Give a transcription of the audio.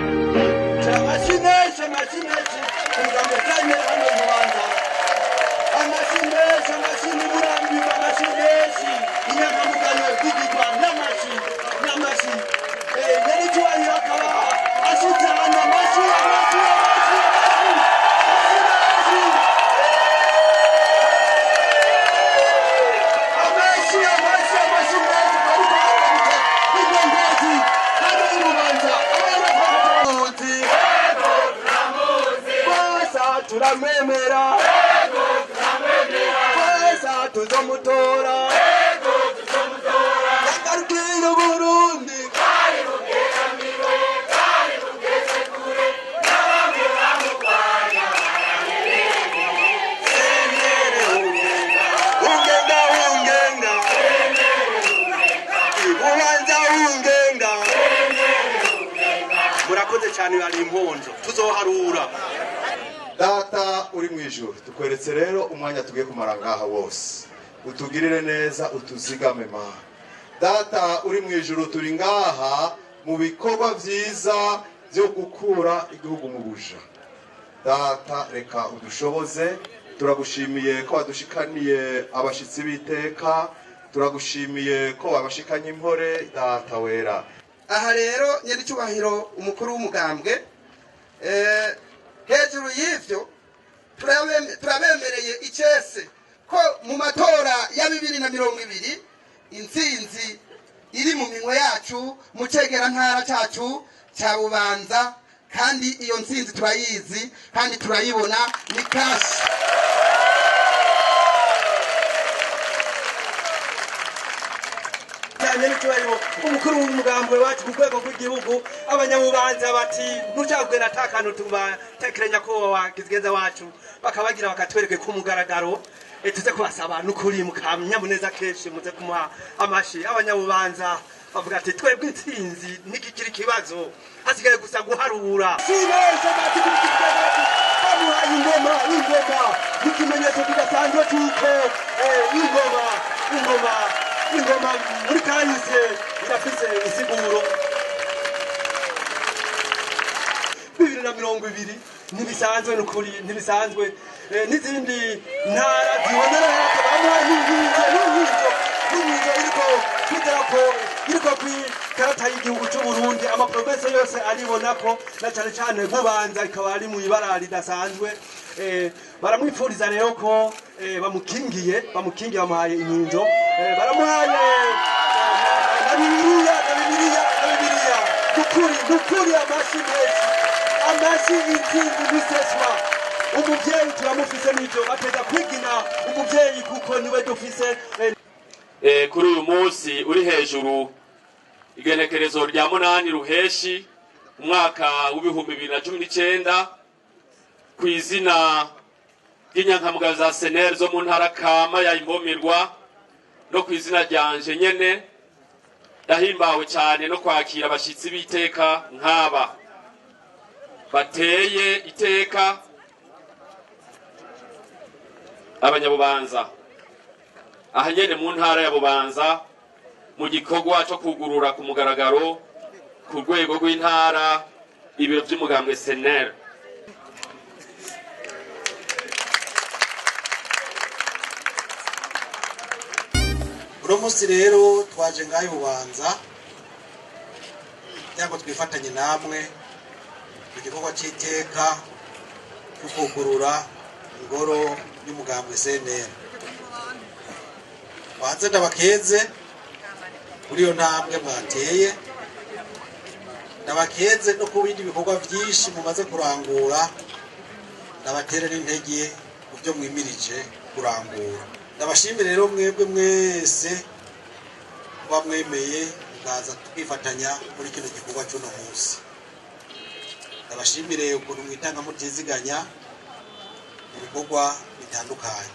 Amashyi menshi, amashyi menshi kugira cyane hano mu Rwanda, amashyi menshi, amashyi n'uburambiwe, amashyi menshi. Inyangamugayo zigirwa n'amashyi, n'amashyi. Nyiricyubahiro akaba ashitse hano. Amashyi, amashyi, amashyi, amashyi, amashyi menshi, amashyi, amashyi, amashyi menshi. Ariko hagarutse indongozi hano y'Urubanza, abana turamuzi twese, turamwemera twese, tuzomutora. Yagarukira Uburundi. Ungenga, ungenga, Ibubanza, ungenga. Murakoze cyane, bari imponjo, tuzoharura. Data uri mu ijuru, tukweretse rero umwanya tugiye kumara ngaha wose, utugirire neza, utuzigame. Mana Data uri mu ijuru, turi ngaha mu bikorwa byiza byo gukura igihugu mu buja. Data, reka udushoboze. Turagushimiye ko wadushikaniye abashitsi b'iteka, turagushimiye ko wabashikanye impore, Data wera. Aha rero, nyiricyubahiro umukuru w'umugambwe, hejuru y'ivyo turabemereye icese ko mu matora ya 2020 intsinzi iri mu minwe yacu mu cegera-ntara cacu ca Bubanza, kandi iyo ntsinzi turayizi kandi turayibona, ni cash. Cyane n'icyubahiro umukuru w'umugambwe wacu ku rwego rw'igihugu, abanyabubanza bati ntucagwera ata kantu tubatekerenya ko wakizigenza wacu, bakabagira bakatwereke ku mugaragaro. Tuze kubasaba n'ukuri mukanyamuneza kenshi, muze kumuha amashi. Abanyabubanza bavuga ati twebwe intsinzi ntigikiri ikibazo, hasigaye gusa guharura. Si bose bati bamuha ingoma. Ingoma n'ikimenyetso kidasanzwe cy'uko ingoma, ingoma, ingoma muri kahise irafise insiguro. 2020 ntibisanzwe, nukuri ntibisanzwe. N'izindi ntara zibonera hato bamuha n'inkinzo, n'inkinzo, n'inkinzo iriko kw'idarapo, iriko kw'ikarata y'igihugu c'u Burundi. Amaprovinsi yose aribona ko na cane cane Bubanza ikaba ari mu ibara ridasanzwe. Baramwipfuriza rero ko bamukingiye, bamukingiye, bamuhaye inkinzo, baramuhaye na Bibiliya, na Bibiliya, na Bibiliya. Nukuri, nukuri, amashi menshi, amashi. Intsinzi n'iseswa, umuvyeyi turamufise, n'ivyo bateza kwigina umuvyeyi kuko niwe dufise. Kuri uyu munsi uri hejuru, igenekerezo rya 8 Ruheshi umwaka w'2019, ku izina ry'inyankamugayo za CNL zo mu ntara kama ya Imbomirwa no ku izina ryanje nyene, ndahimbawe cyane no kwakira abashyitsi b'iteka nk'aba bateye iteka abanyabubanza aha nyene mu ntara ya Bubanza, mu gikorwa cyo kugurura ku mugaragaro ku rwego rw'intara ibiro by'umugambwe CNL. Uno munsi rero twaje ngaho Bubanza kugira ngo twifatanye namwe mu gikorwa cy'iteka cyo kugurura ingoro y'umugambwe CNL. Banze ndabakeze kuri iyo ntambwe mwateye, ndabakeze no ku bindi bikorwa byinshi mumaze kurangura, ndabatere n'intege mu byo mwimirije kurangura. Ndabashimire rero mwebwe mwese kuba mwemeye mukaza twifatanya muri kino gikorwa cy'uno munsi. Ndabashimire ukuntu mwitanga mutiziganya mu bikorwa bitandukanye.